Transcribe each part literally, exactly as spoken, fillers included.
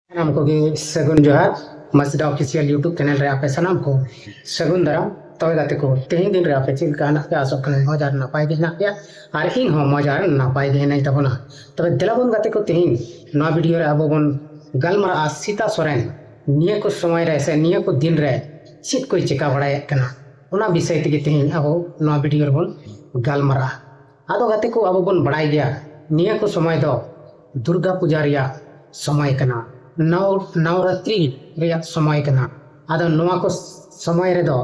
ᱥᱟᱱᱟᱢ ᱠᱚᱜᱮ ᱥᱟᱹᱜᱩᱱ ᱡᱚᱦᱟᱨ᱾ ᱢᱟᱥᱤᱫᱟ ᱚᱯᱷᱤᱥᱤᱭᱟᱞ YouTube ᱪᱮᱱᱮᱞ ᱨᱮ ᱟᱯᱮ ᱥᱟᱱᱟᱢ ᱠᱚ ᱥᱟᱹᱜᱩᱱ ᱫᱟᱨᱟᱢ᱾ ᱛᱚᱵᱮ ᱜᱟᱛᱮ ᱠᱚ, ᱛᱮᱦᱮᱧ ᱫᱤᱱ ᱨᱮ ᱟᱯᱮ ᱪᱮᱫ ᱞᱮᱠᱟ ᱦᱮᱱᱟᱜ ᱯᱮᱭᱟ? ᱟᱥᱚᱜ ᱠᱟᱹᱱᱟᱹᱧ ᱢᱚᱡᱽ ᱟᱨ ᱱᱟᱯᱟᱭ ᱜᱮ ᱦᱮᱱᱟᱜ ᱯᱮᱭᱟ, ᱟᱨ ᱤᱧ ᱦᱚᱸ ᱢᱚᱡᱽ ᱟᱨ ᱱᱟᱯᱟᱭ ᱜᱮ ᱦᱮᱱᱟᱹᱧ ᱛᱟᱵᱚᱱᱟ᱾ ᱛᱚᱵᱮ ᱫᱮᱞᱟ ᱵᱚᱱ ᱜᱟᱛᱮ ᱠᱚ, ᱛᱮᱦᱮᱧ ᱱᱚᱣᱟ ᱵᱷᱤᱰᱤᱭᱳ ᱨᱮ ᱟᱵᱚ ᱵᱚᱱ ᱜᱟᱞᱢᱟᱨᱟᱜᱼᱟ ᱥᱤᱛᱟ ᱥᱚᱨᱮᱱ ᱱᱤᱭᱟᱹ ᱠᱚ ᱥᱚᱢᱚᱭ ᱨᱮ ᱥᱮ ᱱᱤᱭᱟᱹ ᱠᱚ ᱫᱤᱱ ᱨᱮ ᱪᱮᱫ ᱠᱚᱭ ᱪᱮᱠᱟ ᱵᱟᱲᱟᱭᱮᱫ ᱠᱟᱱᱟ, ᱚᱱᱟ ᱵᱤᱥᱚᱭ ᱛᱮᱜᱮ ᱛᱮᱦᱮᱧ ᱟᱵᱚ ᱱᱚᱣᱟ ᱵᱷᱤᱰᱤᱭᱳ ᱨᱮᱵᱚᱱ ᱜᱟᱞᱢᱟᱨᱟᱜᱼᱟ᱾ ᱟᱫᱚ ᱜᱟᱛᱮ ᱠᱚ, ᱟᱵᱚ ᱵᱚᱱ ᱵᱟᱲᱟᱭ ᱜᱮᱭᱟ ᱱᱤᱭᱟᱹ ᱠᱚ ᱥᱚᱢᱚᱭ ᱫᱚ ᱫᱩᱨᱜᱟ ᱯᱩᱡᱟ ᱨᱮᱭᱟᱜ ᱥᱚᱢᱚᱭ ᱠᱟᱱᱟ, ᱱᱟᱣ ᱱᱚᱵᱨᱟᱛᱨᱤ ᱨᱮᱭᱟᱜ ᱥᱚᱢᱚᱭ ᱠᱟᱱᱟ᱾ ᱟᱫᱚ ᱱᱚᱣᱟ ᱠᱚ ᱥᱚᱢᱚᱭ ᱨᱮᱫᱚ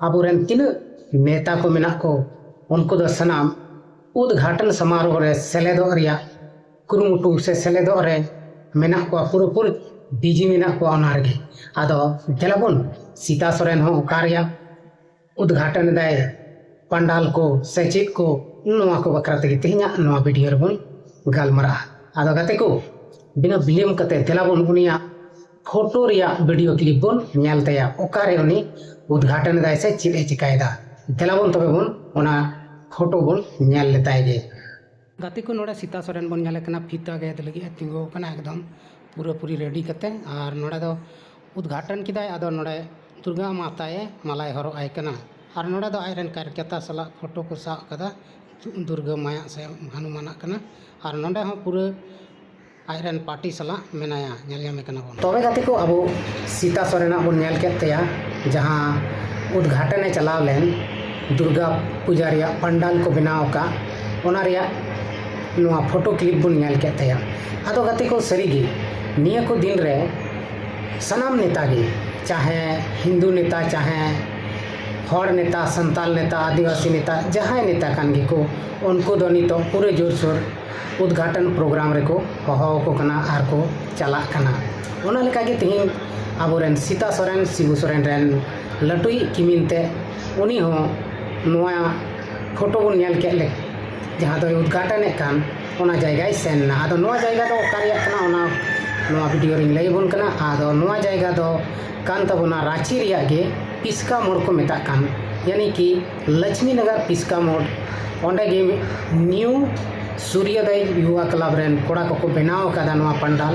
ᱟᱵᱚᱨᱮᱱ ᱛᱤᱱᱟᱹᱜ ᱱᱮᱛᱟ ᱠᱚ ᱢᱮᱱᱟᱜ ᱠᱚ, ᱩᱱᱠᱩ ᱫᱚ ᱥᱟᱱᱟᱢ ᱩᱫᱽᱜᱷᱟᱴᱚᱱ ᱥᱚᱢᱟᱨᱳᱦ ᱨᱮ ᱥᱮᱞᱮᱫᱚᱜ ᱨᱮᱭᱟᱜ ᱠᱩᱨᱩᱢᱩᱴᱩ ᱥᱮ ᱥᱮᱞᱮᱫᱚᱜ ᱨᱮ ᱢᱮᱱᱟᱜ ᱠᱚᱣᱟ, ᱯᱩᱨᱟᱹᱯᱩᱨᱤ ᱵᱤᱡᱤ ᱢᱮᱱᱟᱜ ᱠᱚᱣᱟ ᱚᱱᱟ ᱨᱮᱜᱮ᱾ ᱟᱫᱚ ᱫᱮᱞᱟ ᱵᱚᱱ, ᱥᱤᱛᱟ ᱥᱚᱨᱮᱱ ᱦᱚᱸ ᱚᱠᱟ ᱨᱮᱭᱟᱜ ᱩᱫᱽᱜᱷᱟᱴᱚᱱ ᱮᱫᱟᱭ ᱯᱟᱱᱰᱟᱞ ᱠᱚ ᱥᱮ ᱪᱮᱫ ᱠᱚ, ᱱᱚᱣᱟ ᱠᱚ ᱵᱟᱠᱷᱨᱟ ᱛᱮᱜᱮ ᱛᱮᱦᱮᱧᱟᱜ ᱱᱚᱣᱟ ᱵᱷᱤᱰᱤᱭᱳ ᱨᱮᱵᱚᱱ ᱜᱟᱞᱢᱟᱨᱟᱜᱼᱟ᱾ ᱟᱫᱚ ᱜᱟᱛᱮ ᱠᱚ, ᱵᱤᱱᱟᱹ ᱵᱤᱞᱚᱢ ᱠᱟᱛᱮ ᱫᱮᱞᱟ ᱵᱚᱱ ᱩᱱᱤᱭᱟᱜ ᱯᱷᱳᱴᱳ ᱨᱮᱭᱟᱜ ᱵᱷᱤᱰᱤᱭᱳ ᱠᱞᱤᱯ ᱵᱚᱱ ᱧᱮᱞ ᱛᱟᱭᱟ, ᱚᱠᱟᱨᱮ ᱩᱱᱤ ᱩᱫᱽᱜᱷᱟᱴᱚᱱ ᱮᱫᱟᱭ ᱥᱮ ᱪᱮᱫ ᱮ ᱪᱮᱠᱟᱭᱮᱫᱟ᱾ ᱫᱮᱞᱟ ᱵᱚᱱ ᱛᱚᱵᱮ ᱵᱚᱱ ᱚᱱᱟ ᱯᱷᱳᱴᱳ ᱵᱚᱱ ᱧᱮᱞ ᱞᱮᱛᱟᱭ ᱜᱮ᱾ ᱜᱟᱛᱮ ᱠᱚ, ᱱᱚᱰᱮ ᱥᱤᱛᱟ ᱥᱚᱨᱮᱱ ᱵᱚᱱ ᱧᱮᱞᱮ ᱠᱟᱱᱟ, ᱯᱷᱤᱛᱟᱹ ᱜᱮᱫ ᱞᱟᱹᱜᱤᱫ ᱮ ᱛᱤᱸᱜᱩ ᱟᱠᱟᱱᱟ, ᱮᱠᱫᱚᱢ ᱯᱩᱨᱟᱹᱯᱩᱨᱤ ᱨᱮᱰᱤ ᱠᱟᱛᱮ᱾ ᱟᱨ ᱱᱚᱰᱮ ᱫᱚ ᱩᱫᱽᱜᱷᱟᱴᱚᱱ ᱠᱮᱫᱟᱭ, ᱟᱫᱚ ᱱᱚᱰᱮ ᱫᱩᱨᱜᱟ ᱢᱟᱛᱟᱭᱮ ᱢᱟᱞᱟᱭ ᱦᱚᱨᱚᱜ ᱟᱭ ᱠᱟᱱᱟ᱾ ᱟᱨ ᱱᱚᱰᱮ ᱫᱚ ᱟᱡᱨᱮᱱ ᱠᱟᱨᱡᱚᱠᱟᱨᱛᱟ ᱥᱟᱞᱟᱜ ᱯᱷᱳᱴᱳ ᱠᱚ ᱥᱟᱵ ᱠᱟᱫᱟ, ᱫᱩᱨᱜᱟᱹ ᱢᱟᱭᱟᱜ ᱥᱮ ᱦᱟᱱᱩᱢᱟᱱᱟᱜ ᱠᱟᱱᱟ᱾ ᱟᱨ ᱱᱚᱰᱮ ᱦᱚᱸ ᱯᱩᱨᱟᱹ ᱟᱡᱨᱮᱱ ᱯᱟᱨᱴᱤ ᱥᱟᱞᱟᱜ ᱢᱮᱱᱟᱭᱟ, ᱧᱮᱞ ᱧᱟᱢᱮ ᱠᱟᱱᱟ ᱵᱚᱱ᱾ ᱛᱚᱵᱮ ᱜᱟᱛᱮ ᱠᱚ, ᱟᱵᱚ ᱥᱤᱛᱟ ᱥᱚᱨᱮᱱᱟᱜ ᱵᱚᱱ ᱧᱮᱞ ᱠᱮᱫ ᱛᱟᱭᱟ, ᱡᱟᱦᱟᱸ ᱩᱫᱽᱜᱷᱟᱴᱚᱱᱮ ᱪᱟᱞᱟᱣ ᱞᱮᱱ, ᱫᱩᱨᱜᱟ ᱯᱩᱡᱟ ᱨᱮᱭᱟᱜ ᱯᱟᱱᱰᱟᱞ ᱠᱚ ᱵᱮᱱᱟᱣ ᱟᱠᱟᱫ, ᱚᱱᱟ ᱨᱮᱭᱟᱜ ᱱᱚᱣᱟ ᱯᱷᱳᱴᱳ ᱠᱞᱤᱯ ᱵᱚᱱ ᱧᱮᱞ ᱠᱮᱫ ᱛᱟᱭᱟ᱾ ᱟᱫᱚ ᱜᱟᱛᱮ ᱠᱚ, ᱥᱟᱹᱨᱤᱜᱮ ᱱᱤᱭᱟᱹ ᱠᱚ ᱫᱤᱱ ᱨᱮ ᱥᱟᱱᱟᱢ ᱱᱮᱛᱟ ᱜᱮ, ᱪᱟᱦᱮ ᱦᱤᱱᱫᱩ ᱱᱮᱛᱟ, ᱪᱟᱦᱮ ᱦᱚᱲ ᱱᱮᱛᱟ, ᱥᱟᱱᱛᱟᱞ ᱱᱮᱛᱟ, ᱟᱹᱫᱤᱵᱟᱹᱥᱤ ᱱᱮᱛᱟ, ᱡᱟᱦᱟᱸᱭ ᱱᱮᱛᱟ ᱠᱟᱱ ᱜᱮᱠᱚ, ᱩᱱᱠᱩ ᱫᱚ ᱱᱤᱛᱚᱜ ᱯᱩᱨᱟᱹ ᱡᱳᱨᱥᱳᱨ ᱩᱫᱽᱜᱷᱟᱴᱚᱱ ᱯᱨᱳᱜᱨᱟᱢ ᱨᱮᱠᱚ ᱦᱚᱦᱚ ᱟᱠᱚ ᱠᱟᱱᱟ ᱟᱨ ᱠᱚ ᱪᱟᱞᱟᱜ ᱠᱟᱱᱟ᱾ ᱚᱱᱟ ᱞᱮᱠᱟᱜᱮ ᱛᱮᱦᱮᱧ ᱟᱵᱚᱨᱮᱱ ᱥᱤᱛᱟ ᱥᱚᱨᱮᱱ, ᱥᱤᱵᱩ ᱥᱚᱨᱮᱱ ᱨᱮᱱ ᱞᱟᱹᱴᱩᱭᱤᱡ ᱠᱤᱢᱤᱱ ᱛᱮ, ᱩᱱᱤ ᱦᱚᱸ ᱱᱚᱣᱟ ᱯᱷᱳᱴᱳ ᱵᱚᱱ ᱧᱮᱞ ᱠᱮᱫ ᱞᱮ, ᱡᱟᱦᱟᱸ ᱫᱚᱭ ᱩᱫᱽᱜᱷᱟᱴᱚᱱᱮᱫ ᱠᱟᱱ, ᱚᱱᱟ ᱡᱟᱭᱜᱟᱭ ᱥᱮᱱ ᱮᱱᱟ᱾ ᱟᱫᱚ ᱱᱚᱣᱟ ᱡᱟᱭᱜᱟ ᱫᱚ ᱚᱠᱟ ᱨᱮᱭᱟᱜ ᱠᱟᱱᱟ, ᱚᱱᱟ ᱱᱚᱣᱟ ᱵᱷᱤᱰᱤᱭᱳ ᱨᱤᱧ ᱞᱟᱹᱭ ᱟᱵᱚᱱ ᱠᱟᱱᱟ᱾ ᱟᱫᱚ ᱱᱚᱣᱟ ᱡᱟᱭᱜᱟ ᱫᱚ ᱠᱟᱱ ᱛᱟᱵᱚᱱᱟ ᱨᱟᱸᱪᱤ ᱨᱮᱭᱟᱜ ᱜᱮ ᱯᱤᱥᱠᱟ ᱢᱳᱲ ᱠᱚ ᱢᱮᱛᱟᱜ ᱠᱟᱱ, ᱭᱟᱱᱤ ᱠᱤ ᱞᱚᱪᱷᱢᱤ ᱱᱚᱜᱚᱨ ᱯᱤᱥᱠᱟ ᱢᱳᱲ᱾ ᱚᱸᱰᱮ ᱜᱮ ᱱᱤᱭᱩ ᱥᱩᱨᱭᱚᱫᱚᱭ ᱭᱩᱣᱟ ᱠᱞᱟᱵᱽ ᱨᱮᱱ ᱠᱚᱲᱟ ᱠᱚᱠᱚ ᱵᱮᱱᱟᱣ ᱟᱠᱟᱫᱟ ᱱᱚᱣᱟ ᱯᱟᱱᱰᱟᱞ,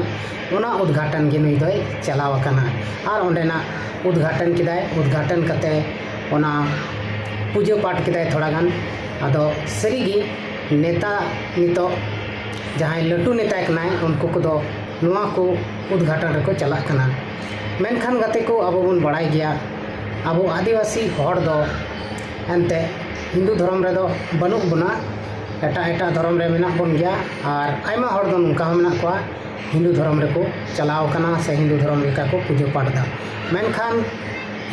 ᱚᱱᱟ ᱩᱫᱽᱜᱷᱟᱴᱚᱱ ᱜᱮ ᱱᱩᱭ ᱫᱚᱭ ᱪᱟᱞᱟᱣ ᱟᱠᱟᱱᱟ᱾ ᱟᱨ ᱚᱸᱰᱮᱱᱟᱜ ᱩᱫᱽᱜᱷᱟᱴᱚᱱ ᱠᱮᱫᱟᱭ᱾ ᱩᱫᱽᱜᱷᱟᱴᱚᱱ ᱠᱟᱛᱮ ᱚᱱᱟ ᱯᱩᱡᱟᱹ ᱯᱟᱴ ᱠᱮᱫᱟᱭ ᱛᱷᱚᱲᱟ ᱜᱟᱱ᱾ ᱟᱫᱚ ᱥᱟᱹᱨᱤᱜᱮ ᱱᱮᱛᱟ, ᱱᱤᱛᱚᱜ ᱡᱟᱦᱟᱸᱭ ᱞᱟᱹᱴᱩ ᱱᱮᱛᱟ ᱠᱟᱱᱟᱭ, ᱩᱱᱠᱩ ᱠᱚᱫᱚ ᱱᱚᱣᱟ ᱠᱚ ᱩᱫᱽᱜᱷᱟᱴᱚᱱ ᱨᱮᱠᱚ ᱪᱟᱞᱟᱜ ᱠᱟᱱᱟ᱾ ᱢᱮᱱᱠᱷᱟᱱ ᱜᱟᱛᱮ ᱠᱚ, ᱟᱵᱚ ᱵᱚᱱ ᱵᱟᱲᱟᱭ ᱜᱮᱭᱟ, ᱟᱵᱚ ᱟᱹᱫᱤᱵᱟᱹᱥᱤ ᱦᱚᱲ ᱫᱚ ᱮᱱᱛᱮ ᱦᱤᱱᱫᱩ ᱫᱷᱚᱨᱚᱢ ᱨᱮᱫᱚ ᱵᱟᱹᱱᱩᱜ ᱵᱚᱱᱟ, ᱮᱴᱟᱜ ᱮᱴᱟᱜ ᱫᱷᱚᱨᱚᱢ ᱨᱮ ᱢᱮᱱᱟᱜ ᱵᱚᱱ ᱜᱮᱭᱟ᱾ ᱟᱨ ᱟᱭᱢᱟ ᱦᱚᱲ ᱫᱚ ᱱᱚᱝᱠᱟ ᱦᱚᱸ ᱢᱮᱱᱟᱜ ᱠᱚᱣᱟ, ᱦᱤᱱᱫᱩ ᱫᱷᱚᱨᱚᱢ ᱨᱮᱠᱚ ᱪᱟᱞᱟᱣ ᱠᱟᱱᱟ ᱥᱮ ᱦᱤᱱᱫᱩ ᱫᱷᱚᱨᱚᱢ ᱞᱮᱠᱟ ᱠᱚ ᱯᱩᱡᱟᱹ ᱯᱟᱴ ᱮᱫᱟ᱾ ᱢᱮᱱᱠᱷᱟᱱ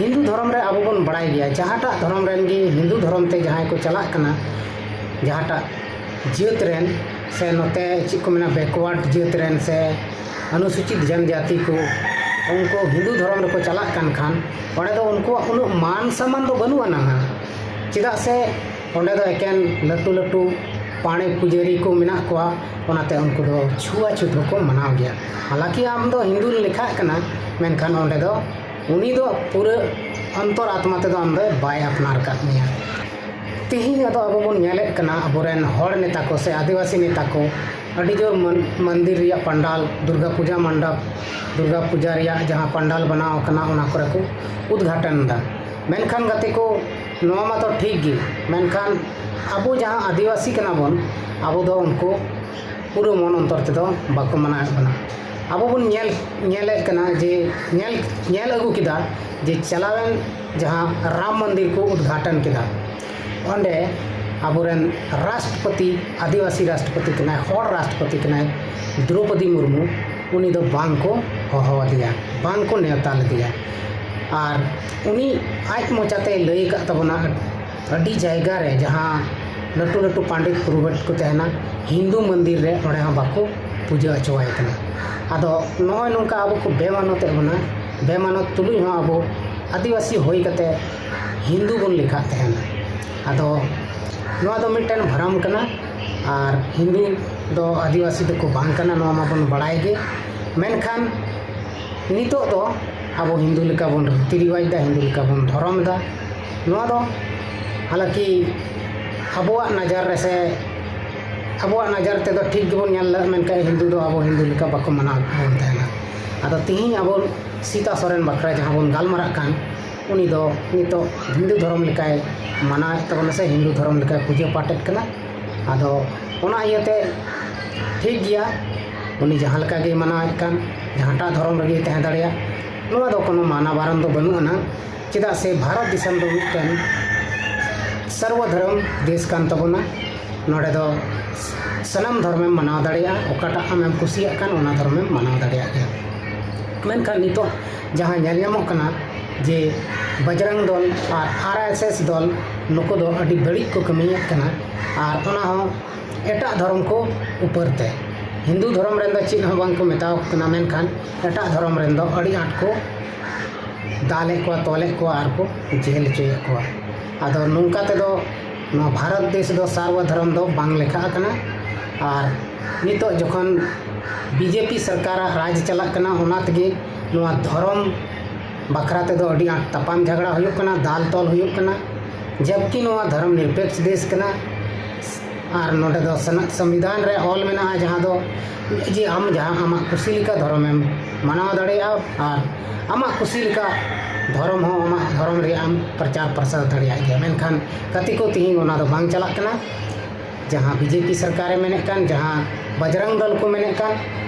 ᱦᱤᱱᱫᱩ ᱫᱷᱚᱨᱚᱢ ᱨᱮ ᱟᱵᱚ ᱵᱚᱱ ᱵᱟᱲᱟᱭ ᱜᱮᱭᱟ, ᱡᱟᱦᱟᱸᱴᱟᱜ ᱫᱷᱚᱨᱚᱢ ᱨᱮᱱ ᱜᱮ ᱦᱤᱱᱫᱩ ᱫᱷᱚᱨᱚᱢ ᱛᱮ ᱡᱟᱦᱟᱸᱭ ᱠᱚ ᱪᱟᱞᱟᱜ ᱠᱟᱱᱟ, ᱡᱟᱦᱟᱸᱴᱟᱜ ᱡᱟᱹᱛ ᱨᱮᱱ ᱥᱮ ᱱᱚᱛᱮ ᱪᱮᱫ ᱠᱚ ᱢᱮᱱᱟ, ᱵᱮᱠᱣᱟᱨᱰ ᱡᱟᱹᱛ ᱨᱮᱱ ᱥᱮ ᱚᱱᱩᱥᱩᱪᱤᱛ ᱡᱚᱱᱡᱟᱛᱤ ᱠᱚ, ᱩᱱᱠᱩ ᱦᱤᱱᱫᱩ ᱫᱷᱚᱨᱚᱢ ᱨᱮᱠᱚ ᱪᱟᱞᱟᱜ ᱠᱟᱱ ᱠᱷᱟᱱ, ᱚᱸᱰᱮ ᱫᱚ ᱩᱱᱠᱩᱣᱟᱜ ᱩᱱᱟᱹᱜ ᱢᱟᱱ ᱥᱚᱢᱢᱟᱱ ᱫᱚ ᱵᱟᱹᱱᱩᱜ ᱟᱱᱟᱝ᱾ ᱪᱮᱫᱟᱜ ᱥᱮ ᱚᱸᱰᱮ ᱫᱚ ᱮᱠᱮᱱ ᱞᱟᱹᱴᱩ ᱞᱟᱹᱴᱩ ᱯᱟᱬᱮ ᱯᱩᱡᱟᱹᱨᱤ ᱠᱚ ᱢᱮᱱᱟᱜ ᱠᱚᱣᱟ, ᱚᱱᱟᱛᱮ ᱩᱱᱠᱩ ᱫᱚ ᱪᱷᱩᱣᱟᱹᱪᱷᱩᱛ ᱦᱚᱸᱠᱚ ᱢᱟᱱᱟᱣ ᱜᱮᱭᱟ᱾ ᱦᱟᱞᱟᱠᱤ ᱟᱢ ᱫᱚ ᱦᱤᱱᱫᱩ ᱞᱮᱠᱷᱟᱜ ᱠᱟᱱᱟ, ᱢᱮᱱᱠᱷᱟᱱ ᱚᱸᱰᱮ ᱫᱚ ᱩᱱᱤ ᱫᱚ ᱯᱩᱨᱟᱹ ᱚᱱᱛᱚᱨ ᱟᱛᱢᱟ ᱛᱮᱫᱚ ᱟᱢ ᱫᱚᱭ ᱵᱟᱭ ᱟᱯᱱᱟᱨ ᱟᱠᱟᱫ ᱢᱮᱭᱟ᱾ ᱛᱮᱦᱮᱧ ᱟᱫᱚ ᱟᱵᱚ ᱵᱚᱱ ᱧᱮᱞᱮᱫ ᱠᱟᱱᱟ, ᱟᱵᱚᱨᱮᱱ ᱦᱚᱲ ᱱᱮᱛᱟ ᱠᱚ ᱥᱮ ᱟᱹᱫᱤᱵᱟᱹᱥᱤ ᱱᱮᱛᱟ ᱠᱚ ᱟᱹᱰᱤ ᱡᱳᱨ ᱢᱚᱱ-, ᱢᱚᱱᱫᱤᱨ ᱨᱮᱭᱟᱜ ᱯᱟᱱᱰᱟᱞ, ᱫᱩᱨᱜᱟ ᱯᱩᱡᱟ ᱢᱚᱱᱰᱚᱯ, ᱫᱩᱨᱜᱟ ᱯᱩᱡᱟ ᱨᱮᱭᱟᱜ ᱡᱟᱦᱟᱸ ᱯᱟᱱᱰᱟᱞ ᱵᱮᱱᱟᱣ ᱟᱠᱟᱱᱟ, ᱚᱱᱟ ᱠᱚᱨᱮ ᱠᱚ ᱩᱫᱽᱜᱷᱟᱴᱚᱱ ᱮᱫᱟ᱾ ᱢᱮᱱᱠᱷᱟᱱ ᱜᱟᱛᱮ ᱠᱚ, ᱱᱚᱣᱟ ᱢᱟᱛᱚ ᱴᱷᱤᱠ ᱜᱮ, ᱢᱮᱱᱠᱷᱟᱱ ᱟᱵᱚ ᱡᱟᱦᱟᱸ ᱟᱹᱫᱤᱵᱟᱹᱥᱤ ᱠᱟᱱᱟ ᱵᱚᱱ, ᱟᱵᱚ ᱫᱚ ᱩᱱᱠᱩ ᱯᱩᱨᱟᱹ ᱢᱚᱱ ᱚᱱᱛᱚᱨ ᱛᱮᱫᱚ ᱵᱟᱠᱚ ᱢᱟᱱᱟᱣᱮᱫ ᱵᱚᱱᱟ᱾ ᱟᱵᱚ ᱵᱚᱱ ᱧᱮᱞ, ᱧᱮᱞᱮᱫ ᱠᱟᱱᱟ ᱡᱮ, ᱧᱮᱞ, ᱧᱮᱞ ᱟᱹᱜᱩ ᱠᱮᱫᱟ ᱡᱮ ᱪᱟᱞᱟᱣᱮᱱ ᱡᱟᱦᱟᱸ ᱨᱟᱢ ᱢᱚᱱᱫᱤᱨ ᱠᱚ ᱩᱫᱽᱜᱷᱟᱴᱚᱱ ᱠᱮᱫᱟ, ᱚᱸᱰᱮ ᱟᱵᱚᱨᱮᱱ ᱨᱟᱥᱴᱨᱚᱯᱚᱛᱤ, ᱟᱹᱫᱤᱵᱟᱹᱥᱤ ᱨᱟᱥᱴᱨᱚᱯᱚᱛᱤ ᱠᱟᱱᱟᱭ, ᱦᱚᱲ ᱨᱟᱥᱴᱨᱚᱯᱚᱛᱤ ᱠᱟᱱᱟᱭ, ᱫᱨᱚᱯᱚᱫᱤ ᱢᱩᱨᱢᱩ, ᱩᱱᱤ ᱫᱚ ᱵᱟᱝ ᱠᱚ ᱦᱚᱦᱚ ᱟᱫᱮᱭᱟ, ᱵᱟᱝ ᱠᱚ ᱱᱮᱣᱛᱟ ᱞᱮᱫᱮᱭᱟ᱾ ᱟᱨ ᱩᱱᱤ ᱟᱡ ᱢᱚᱪᱟᱛᱮᱭ ᱞᱟᱹᱭ ᱟᱠᱟᱫ ᱛᱟᱵᱚᱱᱟ, ᱟᱹᱰᱤ ᱡᱟᱭᱜᱟ ᱨᱮ ᱡᱟᱦᱟᱸ ᱞᱟᱹᱴᱩ ᱞᱟᱹᱴᱩ ᱯᱟᱱᱰᱤᱛ ᱯᱩᱨᱳᱦᱤᱛ ᱠᱚ ᱛᱟᱦᱮᱱᱟ, ᱦᱤᱱᱫᱩ ᱢᱚᱱᱫᱤᱨ ᱨᱮ ᱚᱸᱰᱮ ᱦᱚᱸ ᱵᱟᱠᱚ ᱯᱩᱡᱟᱹ ᱦᱚᱪᱚᱣᱟᱭ ᱠᱟᱱᱟ᱾ ᱟᱫᱚ ᱱᱚᱜᱼᱚᱭ ᱱᱚᱝᱠᱟ ᱟᱵᱚ ᱠᱚ ᱵᱮᱢᱟᱱᱚᱛᱮᱫ ᱵᱚᱱᱟ, ᱵᱮᱢᱟᱱᱚᱛ ᱛᱩᱞᱩᱡ ᱦᱚᱸ ᱟᱵᱚ ᱟᱹᱫᱤᱵᱟᱹᱥᱤ ᱦᱩᱭ ᱠᱟᱛᱮ ᱦᱤᱱᱫᱩ ᱵᱚᱱ ᱞᱮᱠᱷᱟᱜ ᱛᱟᱦᱮᱱᱟ᱾ ᱟᱫᱚ ᱱᱚᱣᱟ ᱫᱚ ᱢᱤᱫᱴᱮᱱ ᱵᱷᱨᱚᱢ ᱠᱟᱱᱟ, ᱟᱨ ᱦᱤᱱᱫᱩ ᱫᱚ ᱟᱹᱫᱤᱵᱟᱹᱥᱤ ᱫᱚᱠᱚ ᱵᱟᱝ ᱠᱟᱱᱟ, ᱱᱚᱣᱟ ᱢᱟᱵᱚᱱ ᱵᱟᱲᱟᱭ ᱜᱮ᱾ ᱢᱮᱱᱠᱷᱟᱱ ᱱᱤᱛᱚᱜ ᱫᱚ ᱟᱵᱚ ᱦᱤᱱᱫᱩ ᱞᱮᱠᱟ ᱵᱚᱱ ᱨᱤᱛᱤ ᱨᱮᱣᱟᱡᱽ ᱮᱫᱟ, ᱦᱤᱱᱫᱩ ᱞᱮᱠᱟ ᱵᱚᱱ ᱫᱷᱚᱨᱚᱢ ᱮᱫᱟ᱾ ᱱᱚᱣᱟ ᱫᱚ ᱦᱟᱞᱟᱠᱤ ᱟᱵᱚᱣᱟᱜ ᱱᱚᱡᱚᱨ ᱨᱮ ᱥᱮ ᱟᱵᱚᱣᱟᱜ ᱱᱟᱡᱟᱨ ᱛᱮᱫᱚ ᱴᱷᱤᱠ ᱜᱮᱵᱚᱱ ᱧᱮᱞ ᱞᱮᱫ, ᱢᱮᱱᱠᱷᱟᱱ ᱦᱤᱱᱫᱩ ᱫᱚ ᱟᱵᱚ ᱦᱤᱱᱫᱩ ᱞᱮᱠᱟ ᱵᱟᱠᱚ ᱢᱟᱱᱟᱣ ᱵᱚᱱ ᱛᱟᱦᱮᱱᱟ᱾ ᱟᱫᱚ ᱛᱤᱦᱤᱧ ᱟᱵᱚ ᱥᱤᱛᱟ ᱥᱚᱨᱮᱱ ᱵᱟᱠᱷᱨᱟ ᱡᱟᱦᱟᱸ ᱵᱚᱱ ᱜᱟᱞᱢᱟᱨᱟᱜ ᱠᱟᱱ, ᱩᱱᱤ ᱫᱚ ᱱᱤᱛᱚᱜ ᱦᱤᱱᱫᱩ ᱫᱷᱚᱨᱚᱢ ᱞᱮᱠᱟᱭ ᱢᱟᱱᱟᱣᱮᱫ ᱛᱟᱵᱚᱱᱟ ᱥᱮ ᱦᱤᱱᱫᱩ ᱫᱷᱚᱨᱚᱢ ᱞᱮᱠᱟᱭ ᱯᱩᱡᱟᱹ ᱯᱟᱴᱮᱫ ᱠᱟᱱᱟ᱾ ᱟᱫᱚ ᱚᱱᱟ ᱤᱭᱟᱹᱛᱮ ᱴᱷᱤᱠ ᱜᱮᱭᱟ, ᱩᱱᱤ ᱡᱟᱦᱟᱸ ᱞᱮᱠᱟ ᱜᱮᱭ ᱢᱟᱱᱟᱣᱮᱫ ᱠᱟᱱ, ᱡᱟᱦᱟᱸᱴᱟᱜ ᱫᱷᱚᱨᱚᱢ ᱨᱮᱜᱮᱭ ᱛᱟᱦᱮᱸ ᱫᱟᱲᱮᱭᱟᱜ, ᱱᱚᱣᱟ ᱫᱚ ᱠᱳᱱᱳ ᱢᱟᱱᱟ ᱵᱟᱨᱚᱱ ᱫᱚ ᱵᱟᱹᱱᱩᱜ ᱟᱱᱟ᱾ ᱪᱮᱫᱟᱜ ᱥᱮ ᱵᱷᱟᱨᱚᱛ ᱫᱤᱥᱚᱢ ᱫᱚ ᱢᱤᱫᱴᱮᱱ ᱥᱚᱨᱵᱚ ᱫᱷᱚᱨᱚᱢ ᱫᱮᱥ ᱠᱟᱱ ᱛᱟᱵᱚᱱᱟ᱾ ᱱᱚᱰᱮ ᱫᱚ ᱥᱟᱱᱟᱢ ᱫᱷᱚᱨᱚᱢᱮᱢ ᱢᱟᱱᱟᱣ ᱫᱟᱲᱮᱭᱟᱜᱼᱟ, ᱚᱠᱟᱴᱟᱜ ᱟᱢᱮᱢ ᱠᱩᱥᱤᱭᱟᱜ ᱠᱟᱱ ᱚᱱᱟ ᱫᱷᱚᱨᱚᱢᱮᱢ ᱢᱟᱱᱟᱣ ᱫᱟᱲᱮᱭᱟᱜ ᱜᱮᱭᱟ᱾ ᱢᱮᱱᱠᱷᱟᱱ ᱱᱤᱛᱚᱜ ᱡᱟᱦᱟᱸ ᱧᱮᱞ ᱧᱟᱢᱚᱜ ᱠᱟᱱᱟ ᱡᱮ ᱵᱟᱡᱽᱨᱟᱝ ᱫᱚᱞ ᱟᱨ ᱟᱨ ᱮᱥ ᱮᱥ ᱫᱚᱞ, ᱱᱩᱠᱩ ᱫᱚ ᱟᱹᱰᱤ ᱵᱟᱹᱲᱤᱡ ᱠᱚ ᱠᱟᱹᱢᱤᱭᱮᱫ ᱠᱟᱱᱟ᱾ ᱟᱨ ᱚᱱᱟ ᱦᱚᱸ ᱮᱴᱟᱜ ᱫᱷᱚᱨᱚᱢ ᱠᱚ ᱩᱯᱟᱹᱨ ᱛᱮ᱾ ᱦᱤᱱᱫᱩ ᱫᱷᱚᱨᱚᱢ ᱨᱮᱱ ᱫᱚ ᱪᱮᱫ ᱦᱚᱸ ᱵᱟᱝ ᱠᱚ ᱢᱮᱛᱟᱣ ᱠᱚ ᱠᱟᱱᱟ, ᱢᱮᱱᱠᱷᱟᱱ ᱮᱴᱟᱜ ᱫᱷᱚᱨᱚᱢ ᱨᱮᱱ ᱫᱚ ᱟᱹᱰᱤ ᱟᱸᱴ ᱠᱚ ᱫᱟᱞᱮᱫ ᱠᱚᱣᱟ, ᱛᱚᱞᱮᱫ ᱠᱚᱣᱟ ᱟᱨ ᱠᱚ ᱡᱮᱦᱮᱞ ᱦᱚᱪᱚᱭᱮᱫ ᱠᱚᱣᱟ᱾ ᱟᱫᱚ ᱱᱚᱝᱠᱟ ᱛᱮᱫᱚ ᱱᱚᱣᱟ ᱵᱷᱟᱨᱚᱛ ᱫᱮᱥ ᱫᱚ ᱥᱟᱨᱵᱚ ᱫᱷᱚᱨᱚᱢ ᱫᱚ ᱵᱟᱝ ᱞᱮᱠᱷᱟᱜ ᱠᱟᱱᱟ᱾ ᱟᱨ ᱱᱤᱛᱚᱜ ᱡᱚᱠᱷᱚᱱ ᱵᱤ ᱡᱮ ᱯᱤ ᱥᱚᱨᱠᱟᱨᱟᱜ ᱨᱟᱡᱽ ᱪᱟᱞᱟᱜ ᱠᱟᱱᱟ, ᱚᱱᱟ ᱛᱮᱜᱮ ᱱᱚᱣᱟ ᱫᱷᱚᱨᱚᱢ ᱵᱟᱠᱷᱨᱟ ᱛᱮᱫᱚ ᱟᱹᱰᱤ ᱟᱸᱴ ᱛᱟᱯᱟᱢ ᱡᱷᱟᱜᱽᱲᱟ ᱦᱩᱭᱩᱜ ᱠᱟᱱᱟ, ᱫᱟᱞ ᱛᱚᱞ ᱦᱩᱭᱩᱜ ᱠᱟᱱᱟ᱾ ᱡᱟᱵᱠᱤ ᱱᱚᱣᱟ ᱫᱷᱚᱨᱚᱢ ᱱᱤᱨᱯᱮᱠᱥ ᱫᱮᱥ ᱠᱟᱱᱟ᱾ ᱟᱨ ᱱᱚᱰᱮ ᱫᱚ ᱥᱟᱱᱟ-, ᱥᱚᱝᱵᱤᱫᱷᱟᱱ ᱨᱮ ᱚᱞ ᱢᱮᱱᱟᱜᱼᱟ, ᱡᱟᱦᱟᱸ ᱫᱚ ᱡᱮ ᱟᱢ ᱡᱟᱦᱟᱸ ᱟᱢᱟᱜ ᱠᱩᱥᱤ ᱞᱮᱠᱟ ᱫᱷᱚᱨᱚᱢᱮᱢ ᱢᱟᱱᱟᱣ ᱫᱟᱲᱮᱭᱟᱜᱼᱟ ᱟᱨ ᱟᱢᱟᱜ ᱠᱩᱥᱤ ᱞᱮᱠᱟ ᱫᱷᱚᱨᱚᱢ ᱦᱚᱸ ᱟᱢᱟᱜ ᱫᱷᱚᱨᱚᱢ ᱨᱮᱭᱟᱜ ᱮᱢ ᱯᱨᱚᱪᱟᱨ ᱯᱨᱚᱥᱟᱨ ᱫᱟᱲᱮᱭᱟᱜ ᱜᱮᱭᱟ᱾ ᱢᱮᱱᱠᱷᱟᱱ ᱜᱟᱛᱮ ᱠᱚ, ᱛᱮᱦᱮᱧ ᱚᱱᱟ ᱫᱚ ᱵᱟᱝ ᱪᱟᱞᱟᱜ ᱠᱟᱱᱟ᱾ ᱡᱟᱦᱟᱸ ᱵᱤ ᱡᱮ ᱯᱤ ᱥᱚᱨᱠᱟᱨᱮ ᱢᱮᱱᱮᱫ ᱠᱟᱱ, ᱡᱟᱦᱟᱸ ᱵᱟᱡᱽᱨᱟᱝ ᱫᱚᱞ ᱠᱚ ᱢᱮᱱᱮᱫ ᱠᱟᱱ,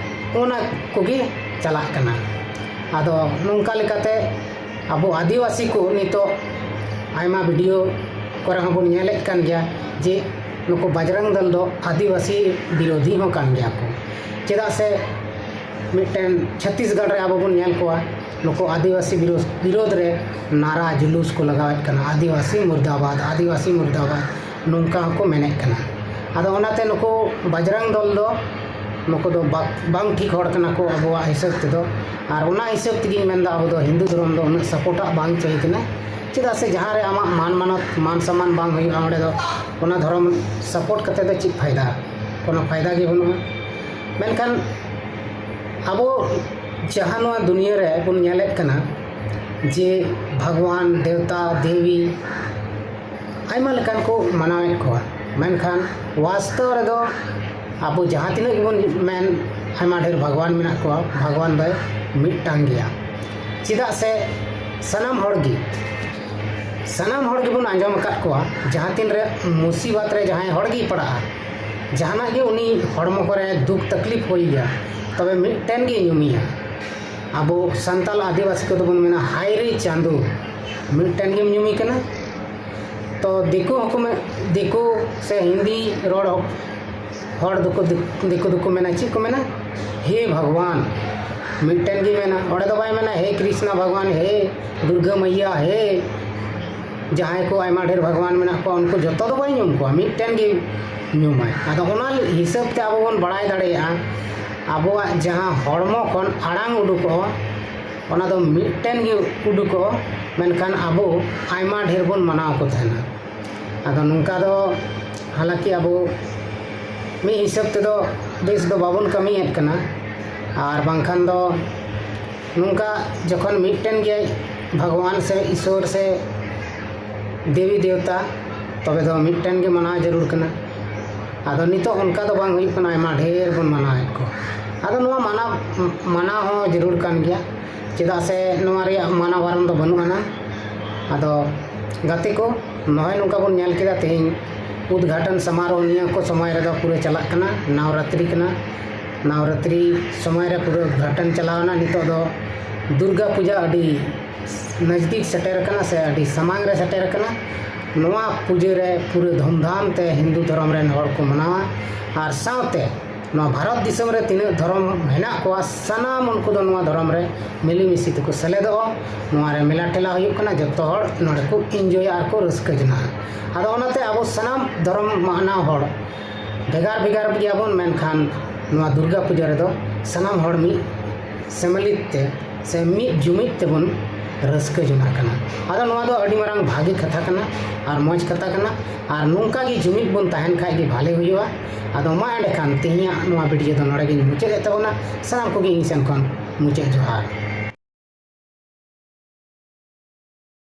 ᱚᱱᱟ ᱠᱚᱜᱮ ᱪᱟᱞᱟᱜ ᱠᱟᱱᱟ᱾ ᱟᱫᱚ ᱱᱚᱝᱠᱟ ᱞᱮᱠᱟᱛᱮ ᱟᱵᱚ ᱟᱹᱫᱤᱵᱟᱹᱥᱤ ᱠᱚ ᱱᱤᱛᱚᱜ ᱟᱭᱢᱟ ᱵᱷᱤᱰᱤᱭᱳ ᱠᱚᱨᱮ ᱦᱚᱸᱵᱚᱱ ᱧᱮᱞᱮᱫ ᱠᱟᱱ ᱜᱮᱭᱟ ᱡᱮ ᱱᱩᱠᱩ ᱵᱟᱡᱽᱨᱟᱝ ᱫᱚᱞ ᱫᱚ ᱟᱹᱫᱤᱵᱟᱹᱥᱤ ᱵᱤᱨᱳᱫᱷᱤ ᱦᱚᱸ ᱠᱟᱱ ᱜᱮᱭᱟ ᱠᱚ᱾ ᱪᱮᱫᱟᱜ ᱥᱮ ᱢᱤᱫᱴᱮᱱ ᱪᱷᱟᱹᱛᱤᱥᱜᱚᱲ ᱨᱮ ᱟᱵᱚ ᱵᱚᱱ ᱧᱮᱞ ᱠᱚᱣᱟ, ᱱᱩᱠᱩ ᱟᱹᱫᱤᱵᱟᱹᱥᱤ ᱵᱤᱨᱳᱫᱷ, ᱵᱤᱨᱳᱫᱷ ᱨᱮ ᱱᱟᱨᱟ ᱡᱩᱞᱩᱥ ᱠᱚ ᱞᱟᱜᱟᱣᱮᱫ ᱠᱟᱱᱟ, "ᱟᱹᱫᱤᱵᱟᱹᱥᱤ ᱢᱩᱨᱫᱟᱵᱟᱫᱽ, ᱟᱹᱫᱤᱵᱟᱹᱥᱤ ᱢᱩᱨᱫᱟᱵᱟᱫᱽ", ᱱᱚᱝᱠᱟ ᱦᱚᱸᱠᱚ ᱢᱮᱱᱮᱫ ᱠᱟᱱᱟ᱾ ᱟᱫᱚ ᱚᱱᱟᱛᱮ ᱱᱩᱠᱩ ᱵᱟᱡᱽᱨᱟᱝ ᱫᱚᱞ ᱫᱚ, ᱱᱩᱠᱩ ᱫᱚ ᱵᱟ-, ᱵᱟᱝ ᱴᱷᱤᱠ ᱦᱚᱲ ᱠᱟᱱᱟ ᱠᱚ ᱟᱵᱚᱣᱟᱜ ᱦᱤᱥᱟᱹᱵ ᱛᱮᱫᱚ᱾ ᱟᱨ ᱚᱱᱟ ᱦᱤᱥᱟᱹᱵ ᱛᱮᱜᱮᱧ ᱢᱮᱱᱫᱟ, ᱟᱵᱚ ᱫᱚ ᱦᱤᱱᱫᱩ ᱫᱷᱚᱨᱚᱢ ᱫᱚ ᱩᱱᱟᱹᱜ ᱥᱟᱯᱳᱨᱴᱟᱜ ᱵᱟᱝ ᱪᱟᱹᱦᱤ ᱠᱟᱱᱟ᱾ ᱪᱮᱫᱟᱜ ᱥᱮ ᱡᱟᱦᱟᱸ ᱨᱮ ᱟᱢᱟᱜ ᱢᱟᱱ ᱢᱟᱱᱚᱛ, ᱢᱟᱱ ᱥᱚᱢᱢᱟᱱ ᱵᱟᱝ ᱦᱩᱭᱩᱜᱼᱟ, ᱚᱸᱰᱮ ᱫᱚ ᱚᱱᱟ ᱫᱷᱚᱨᱚᱢ ᱥᱟᱯᱳᱨᱴ ᱠᱟᱛᱮ ᱫᱚ ᱪᱮᱫ ᱯᱷᱟᱭᱫᱟ? ᱠᱳᱱᱳ ᱯᱷᱟᱭᱫᱟ ᱜᱮ ᱵᱟᱹᱱᱩᱜᱼᱟ᱾ ᱢᱮᱱᱠᱷᱟᱱ ᱟᱵᱚ ᱡᱟᱦᱟᱸ ᱱᱚᱣᱟ ᱫᱩᱱᱤᱭᱟᱹ ᱨᱮ ᱵᱚᱱ ᱧᱮᱞᱮᱫ ᱠᱟᱱᱟ ᱡᱮ ᱵᱷᱟᱜᱽᱣᱟᱱ, ᱫᱮᱣᱛᱟ, ᱫᱮᱵᱤ, ᱟᱭᱢᱟ ᱞᱮᱠᱟᱱ ᱠᱚ ᱢᱟᱱᱟᱣᱮᱫ ᱠᱚᱣᱟ᱾ ᱢᱮᱱᱠᱷᱟᱱ ᱵᱟᱥᱛᱚᱵ ᱨᱮᱫᱚ ᱟᱵᱚ ᱡᱟᱦᱟᱸ ᱛᱤᱱᱟᱹᱜ ᱜᱮᱵᱚᱱ ᱢᱮᱱ, ᱟᱭᱢᱟ ᱰᱷᱮᱨ ᱵᱷᱟᱜᱽᱣᱟᱱ ᱢᱮᱱᱟᱜ ᱠᱚᱣᱟ, ᱵᱷᱟᱜᱽᱣᱟᱱ ᱫᱚᱭ ᱢᱤᱫᱴᱟᱝ ᱜᱮᱭᱟ᱾ ᱪᱮᱫᱟᱜ ᱥᱮ ᱥᱟᱱᱟᱢ ᱦᱚᱲ ᱜᱮ ᱥᱟᱱᱟᱢ ᱦᱚᱲ ᱜᱮᱵᱚᱱ ᱟᱸᱡᱚᱢ ᱟᱠᱟᱫ ᱠᱚᱣᱟ, ᱡᱟᱦᱟᱸ ᱛᱤᱱ ᱨᱮ ᱢᱩᱥᱤᱵᱟᱛ ᱨᱮ ᱡᱟᱦᱟᱸᱭ ᱦᱚᱲ ᱜᱮᱭ ᱯᱟᱲᱟᱜᱼᱟ, ᱡᱟᱦᱟᱱᱟᱜ ᱜᱮ ᱩᱱᱤ ᱦᱚᱲᱢᱚ ᱠᱚᱨᱮ ᱫᱩᱠ ᱛᱟᱠᱞᱤᱯ ᱦᱩᱭᱮᱭᱟ, ᱛᱚᱵᱮ ᱢᱤᱫᱴᱮᱱ ᱜᱮ ᱧᱩᱢᱮᱭᱟ᱾ ᱟᱵᱚ ᱥᱟᱱᱛᱟᱞ ᱟᱹᱫᱤᱵᱟᱹᱥᱤ ᱠᱚᱫᱚ ᱵᱚᱱ ᱢᱮᱱᱟ, "ᱦᱟᱭ ᱨᱮ ᱪᱟᱸᱫᱚ", ᱢᱤᱫᱴᱮᱱ ᱜᱮᱢ ᱧᱩᱢᱮ ᱠᱟᱱᱟ᱾ ᱛᱚ ᱫᱤᱠᱩ ᱦᱚᱸᱠᱚ ᱢᱮ-, ᱫᱤᱠᱩ ᱥᱮ ᱦᱤᱱᱫᱤ ᱨᱚᱲ ᱦᱚᱲ ᱫᱚᱠᱚ, ᱫᱤᱠᱩ ᱫᱚᱠᱚ ᱢᱮᱱᱟ, ᱪᱮᱫ ᱠᱚ ᱢᱮᱱᱟ? "ᱦᱮ ᱵᱷᱟᱜᱽᱣᱟᱱ", ᱢᱤᱫᱴᱮᱱ ᱜᱮ ᱢᱮᱱᱟ᱾ ᱚᱸᱰᱮ ᱫᱚ ᱵᱟᱭ ᱢᱮᱱᱟ, "ᱦᱮ ᱠᱨᱤᱥᱱᱟ ᱵᱷᱟᱜᱽᱣᱟᱱ, ᱦᱮ ᱫᱩᱨᱜᱟᱹ ᱢᱟᱹᱭᱭᱟ, ᱦᱮ", ᱡᱟᱦᱟᱸᱭ ᱠᱚ ᱟᱭᱢᱟ ᱰᱷᱮᱨ ᱵᱷᱟᱜᱽᱣᱟᱱ ᱢᱮᱱᱟᱜ ᱠᱚᱣᱟ, ᱩᱱᱠᱩ ᱡᱚᱛᱚ ᱫᱚ ᱵᱟᱭ ᱧᱩᱢ ᱠᱚᱣᱟ, ᱢᱤᱫᱴᱮᱱ ᱜᱮ ᱧᱩᱢᱟᱭ᱾ ᱟᱫᱚ ᱚᱱᱟ ᱦᱤᱥᱟᱹᱵ ᱛᱮ ᱟᱵᱚ ᱵᱚᱱ ᱵᱟᱲᱟᱭ ᱫᱟᱲᱮᱭᱟᱜᱼᱟ, ᱟᱵᱚᱣᱟᱜ ᱡᱟᱦᱟᱸ ᱦᱚᱲᱢᱚ ᱠᱷᱚᱱ ᱟᱲᱟᱝ ᱩᱰᱩᱠᱚᱜᱼᱟ, ᱚᱱᱟ ᱫᱚ ᱢᱤᱫᱴᱮᱱ ᱜᱮ ᱩᱰᱩᱠᱚᱜᱼᱟ, ᱢᱮᱱᱠᱷᱟᱱ ᱟᱵᱚ ᱟᱭᱢᱟ ᱰᱷᱮᱨ ᱵᱚᱱ ᱢᱟᱱᱟᱣ ᱠᱚ ᱛᱟᱦᱮᱱᱟ᱾ ᱟᱫᱚ ᱱᱚᱝᱠᱟ ᱫᱚ ᱦᱟᱞᱟᱸᱠᱤ ᱟᱵᱚ ᱢᱤᱫ ᱦᱤᱥᱟᱹᱵ ᱛᱮᱫᱚ ᱵᱮᱥ ᱫᱚ ᱵᱟᱵᱚᱱ ᱠᱟᱹᱢᱤᱭᱮᱫ ᱠᱟᱱᱟ᱾ ᱟᱨ ᱵᱟᱝᱠᱷᱟᱱ ᱫᱚ ᱱᱚᱝᱠᱟ ᱡᱚᱠᱷᱚᱱ ᱢᱤᱫᱴᱮᱱ ᱜᱮ ᱵᱷᱟᱜᱽᱣᱟᱱ ᱥᱮ ᱤᱥᱚᱨ ᱥᱮ ᱫᱮᱵᱤ ᱫᱮᱣᱛᱟ, ᱛᱚᱵᱮ ᱫᱚ ᱢᱤᱫᱴᱮᱱ ᱜᱮ ᱢᱟᱱᱟᱣ ᱡᱟᱹᱨᱩᱲ ᱠᱟᱱᱟ᱾ ᱟᱫᱚ ᱱᱤᱛᱚᱜ ᱚᱱᱠᱟ ᱫᱚ ᱵᱟᱝ ᱦᱩᱭᱩᱜ ᱠᱟᱱᱟ, ᱟᱭᱢᱟ ᱰᱷᱮᱨ ᱵᱚᱱ ᱢᱟᱱᱟᱣᱮᱫ ᱠᱚᱣᱟ᱾ ᱟᱫᱚ ᱱᱚᱣᱟ ᱢᱟᱱᱟᱣ, ᱢᱟᱱᱟᱣ ᱦᱚᱸ ᱡᱟᱹᱨᱩᱲ ᱠᱟᱱ ᱜᱮᱭᱟ, ᱪᱮᱫᱟᱜ ᱥᱮ ᱱᱚᱣᱟ ᱨᱮᱭᱟᱜ ᱢᱟᱱᱟ ᱵᱟᱨᱚᱱ ᱫᱚ ᱵᱟᱹᱱᱩᱜ ᱟᱱᱟ᱾ ᱟᱫᱚ ᱜᱟᱛᱮ ᱠᱚ, ᱱᱚᱜᱼᱚᱭ ᱱᱚᱝᱠᱟ ᱵᱚᱱ ᱧᱮᱞ ᱠᱮᱫᱟ, ᱛᱮᱦᱮᱧ ᱩᱫᱽᱜᱷᱟᱴᱚᱱ ᱥᱚᱢᱟᱨᱳᱦ ᱱᱤᱭᱟᱹ ᱠᱚ ᱥᱚᱢᱚᱭ ᱨᱮᱫᱚ ᱯᱩᱨᱟᱹ ᱪᱟᱞᱟᱜ ᱠᱟᱱᱟ, ᱱᱟᱣᱨᱟᱛᱨᱤ ᱠᱟᱱᱟ᱾ ᱱᱟᱣᱨᱟᱛᱨᱤ ᱥᱚᱢᱚᱭ ᱨᱮ ᱯᱩᱨᱟᱹ ᱩᱫᱽᱜᱷᱟᱴᱚᱱ ᱪᱟᱞᱟᱣ ᱮᱱᱟ᱾ ᱱᱤᱛᱚᱜ ᱫᱚ ᱫᱩᱨᱜᱟ ᱯᱩᱡᱟ ᱟᱹᱰᱤ ᱱᱟᱡᱽᱫᱤᱠ ᱥᱮᱴᱮᱨ ᱟᱠᱟᱱᱟ ᱥᱮ ᱟᱹᱰᱤ ᱥᱟᱢᱟᱝ ᱨᱮ ᱥᱮᱴᱮᱨ ᱟᱠᱟᱱᱟ᱾ ᱱᱚᱣᱟ ᱯᱩᱡᱟᱹ ᱨᱮ ᱯᱩᱨᱟᱹ ᱫᱷᱩᱢᱫᱷᱟᱢ ᱛᱮ ᱦᱤᱱᱫᱩ ᱫᱷᱚᱨᱚᱢ ᱨᱮᱱ ᱦᱚᱲ ᱠᱚ ᱢᱟᱱᱟᱣᱟ᱾ ᱟᱨ ᱥᱟᱶᱛᱮ ᱱᱚᱣᱟ ᱵᱷᱟᱨᱚᱛ ᱫᱤᱥᱚᱢ ᱨᱮ ᱛᱤᱱᱟᱹᱜ ᱫᱷᱚᱨᱚᱢ ᱦᱮᱱᱟᱜ ᱠᱚᱣᱟ, ᱥᱟᱱᱟᱢ ᱩᱱᱠᱩ ᱫᱚ ᱱᱚᱣᱟ ᱫᱷᱚᱨᱚᱢ ᱨᱮ ᱢᱤᱞᱮᱢᱤᱥᱮ ᱛᱮᱠᱚ ᱥᱮᱞᱮᱫᱚᱜᱼᱟ᱾ ᱱᱚᱣᱟ ᱨᱮ ᱢᱮᱞᱟ ᱴᱷᱮᱞᱟ ᱦᱩᱭᱩᱜ ᱠᱟᱱᱟ, ᱡᱚᱛᱚ ᱦᱚᱲ ᱱᱚᱰᱮ ᱠᱚ ᱤᱱᱡᱚᱭᱟ ᱟᱨ ᱠᱚ ᱨᱟᱹᱥᱠᱟᱹ ᱡᱚᱱᱟᱜᱼᱟ᱾ ᱟᱫᱚ ᱚᱱᱟᱛᱮ ᱟᱵᱚ ᱥᱟᱱᱟᱢ ᱫᱷᱚᱨᱚᱢ ᱢᱟᱱᱟᱣ ᱦᱚᱲ ᱵᱷᱮᱜᱟᱨ ᱵᱷᱮᱜᱟᱨ ᱜᱮᱭᱟᱵᱚᱱ, ᱢᱮᱱᱠᱷᱟᱱ ᱱᱚᱣᱟ ᱫᱩᱨᱜᱟ ᱯᱩᱡᱟᱹ ᱨᱮᱫᱚ ᱥᱟᱱᱟᱢ ᱦᱚᱲ ᱢᱤᱫ ᱥᱮᱢᱞᱤᱛ ᱛᱮ ᱥᱮ ᱢᱤᱫ ᱡᱩᱢᱤᱫ ᱛᱮᱵᱚᱱ ᱨᱟᱹᱥᱠᱟᱹ ᱡᱚᱱᱟᱜ ᱠᱟᱱᱟ᱾ ᱟᱫᱚ ᱱᱚᱣᱟ ᱫᱚ ᱟᱹᱰᱤ ᱢᱟᱨᱟᱝ ᱵᱷᱟᱹᱜᱤ ᱠᱟᱛᱷᱟ ᱠᱟᱱᱟ ᱟᱨ ᱢᱚᱡᱽ ᱠᱟᱛᱷᱟ ᱠᱟᱱᱟ, ᱟᱨ ᱱᱚᱝᱠᱟ ᱜᱮ ᱡᱩᱢᱤᱫ ᱵᱚᱱ ᱛᱟᱦᱮᱱ ᱠᱷᱟᱡ ᱜᱮ ᱵᱷᱟᱞᱮ ᱦᱩᱭᱩᱜᱼᱟ᱾ ᱟᱫᱚ ᱢᱟ ᱮᱸᱰᱮᱠᱷᱟᱱ ᱛᱮᱦᱮᱧᱟᱜ ᱱᱚᱣᱟ ᱵᱷᱤᱰᱤᱭᱳ ᱫᱚ ᱱᱚᱰᱮ ᱜᱤᱧ ᱢᱩᱪᱟᱹᱫ ᱮᱫ ᱛᱟᱵᱚᱱᱟ᱾ ᱥᱟᱱᱟᱢ ᱠᱚᱜᱮ ᱤᱧ ᱥᱮᱱ ᱠᱷᱚᱱ ᱢᱩᱪᱟᱹᱫ ᱡᱚᱦᱟᱨ᱾